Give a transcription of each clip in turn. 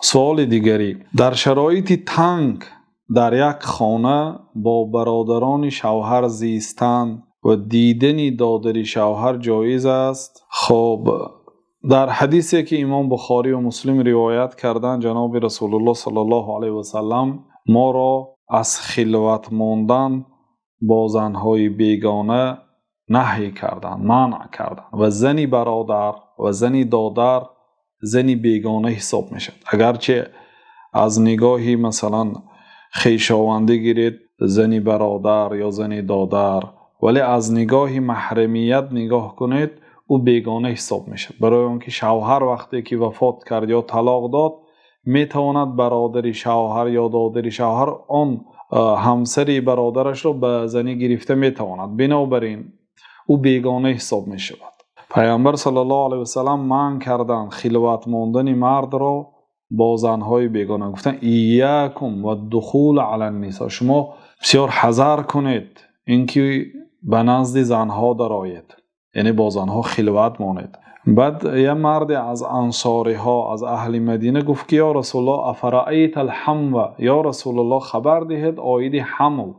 Суоли дигаре: дар шароити танг дар як хона бо бародарони шавҳар зистан ва дидани додари шавҳар ҷоиз аст? Хуб, дар ҳадисе ки имом Бухорӣ ва Муслим ривоят карданд, ҷаноби Расулуллоҳ саллаллоҳу алайҳи васаллам моро аз халват мондан бо занҳои бегона наҳй карданд, манъ карданд ва зани бародар ва зани додар зани бегона ҳисоб мешавад. Агарчи аз нигоҳи масалан хешовандӣ гиред, зани бародар ё зани додар, вале аз нигоҳи маҳрамият нигоҳ кунед, ӯ бегона ҳисоб мешавад. Барои онки шавҳар вақте ки вафот кард ё талоқ дод, метавонад бародари шавҳар ё додари шавҳар он ҳамсари бародарашро ба занӣ гирифта метавонад. Бинобар ин ӯ бегона ҳисоб мешавад. Паёмбар саллаллоҳу алайҳи васаллам манъ карданд халват мондани мардро бо занҳои бегона. Гуфтанд: «Иякум вад-духул алан-нисо». Шумо бисёр ҳазар кунед инки ба назди занҳо дароед, яъне бо занҳо халват монед. Баъд як марде аз ансориҳо, аз аҳли Мадина гуфт ки: «Ё Расулуллоҳ, афараайтал-ҳамва?» Ё Расулуллоҳ, хабар диҳед оиди ҳамв,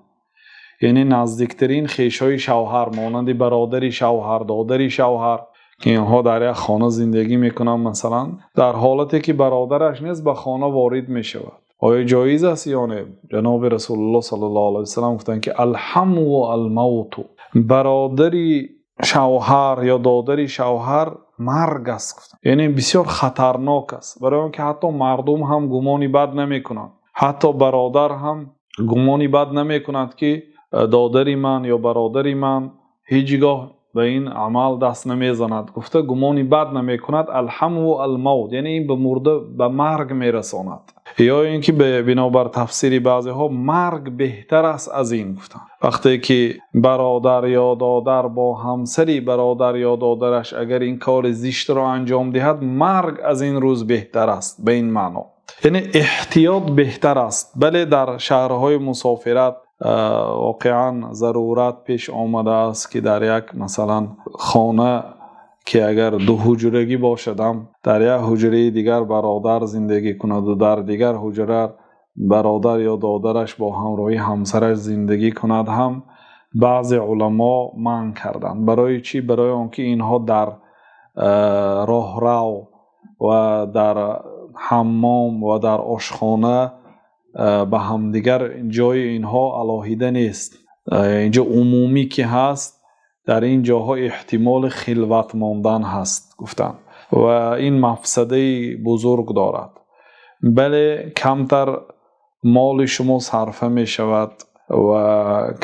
яъне наздиктарин хешони шавҳар, монанди бародари шавҳар, додари шавҳар, ки инҳо дар як хона зиндагӣ мекунанд, масалан дар ҳолате ки бародараш нест, ба хона ворид мешавад. Оё ҷоиз аст ё не? Ҷаноби Расулуллоҳ саллаллоҳу алайҳи васаллам гуфтанд ки: «Ал-ҳамву ал-мавт». Бародари шавҳар ё додари шавҳар марг аст, гуфтанд. Яъне бисёр хатарнок аст. Барои онки ҳатто мардум ҳам гумони бад намекунанд. Ҳатто бародар ҳам гумони бад намекунад ки додари ман ё бародари ман ҳеҷгоҳ ба ин амал даст намезанад. Гуфта гумони бад намекунад. Ал-ҳамву ал-мавт, яъне ин ба мурда, ба марг мерасонад. Ё инки бинобар тафсири баъзеҳо марг беҳтар аст аз ин, гуфтанд. Вақте ки бародар ё додар бо ҳамсари бародар ё додараш агар ин кори зиштро анҷом диҳад, марг аз ин рӯз беҳтар аст, ба ин маъно. Яъне эҳтиёт беҳтар аст. Бале, дар шаҳрҳои мусофират воқеан зарурат пеш омадааст ки дар як масалан хона, ки агар ду ҳуҷрагӣ бошад ҳам, дар як ҳуҷраи дигар бародар зиндагӣ кунад ва дар дигар ҳуҷра бародар ё додараш бо ҳамроҳии ҳамсараш зиндагӣ кунад ҳам, баъзе уламо манъ карданд. Барои чӣ? Барои онки инҳо дар роҳрав ва дар ҳаммом ва дар ошхона ба ҳамдигар, ҷои инҳо алоҳида нест. Инҷо умумӣ ки ҳаст, дар ин ҷоҳо эҳтимоли халват мондан ҳаст, гуфтанд, ва ин мафсадаи бузург дорад. Бале, камтар моли шумо сарфа мешавад ва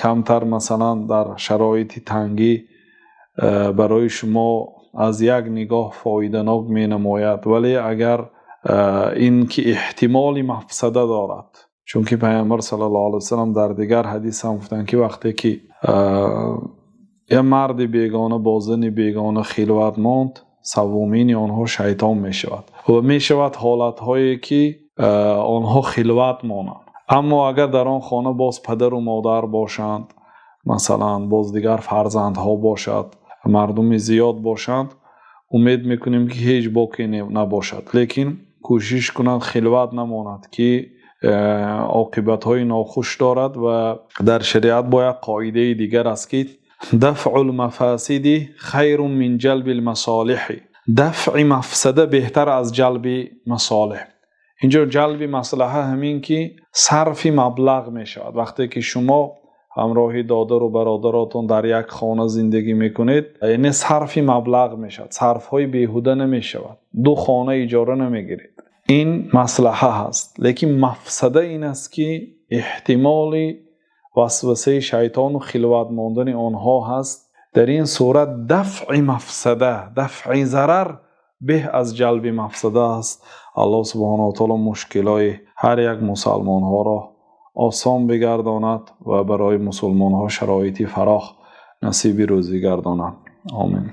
камтар масалан дар шароити тангӣ барои шумо аз як нигоҳ фоиданок менамояд, вале агар ин ки эҳтимоли мафсада дорад, чунки Паёмбар саллаллоҳу алайҳи васаллам дар дигар ҳадис ҳам гуфтанд ки вақте ки як марди бегона бо зани бегона халват монд, севумини онҳо шайтон мешавад. Ва мешавад ҳолатҳое ки онҳо халват монанд. Аммо агар дар он хона боз падару модар бошанд, масалан боз дигар фарзандҳо бошад, мардуми зиёд бошанд, умед мекунем ки ҳеҷ боке набошад. Лекин кӯшиш кунанд халват намонад, ки оқибатҳои нохуш дорад ва дар шариат бо як қоидаи дигар аст ки дафъул-мафосиди хайрун мин ҷалбил-масолиҳ. Дафъи мафсада беҳтар аз ҷалби масолиҳ. Инҷо ҷалби маслаҳа ҳамин ки сарфи маблағ мешавад. Вақте ки шумо ҳамроҳи додар ва бародаратон дар як хона зиндагӣ мекунед, яъне сарфи маблағ мешавад, сарфҳои беҳуда намешавад. Ду хона иҷора намегиред. Ин маслаҳа ҳаст. Лекин мафсада ин аст ки эҳтимоли васвасаи шайтон ва халват мондани онҳо ҳаст. Дар ин сурат дафъи мафсада, дафъи зарар беҳ аз ҷалби мафсада аст. Аллоҳ субҳонаҳу ва таъоло мушкилоти ҳар як мусулмонҳоро осон бигардонад ва барои мусулмонҳо шароити фарох насиби рӯзӣ гардонад. Омин.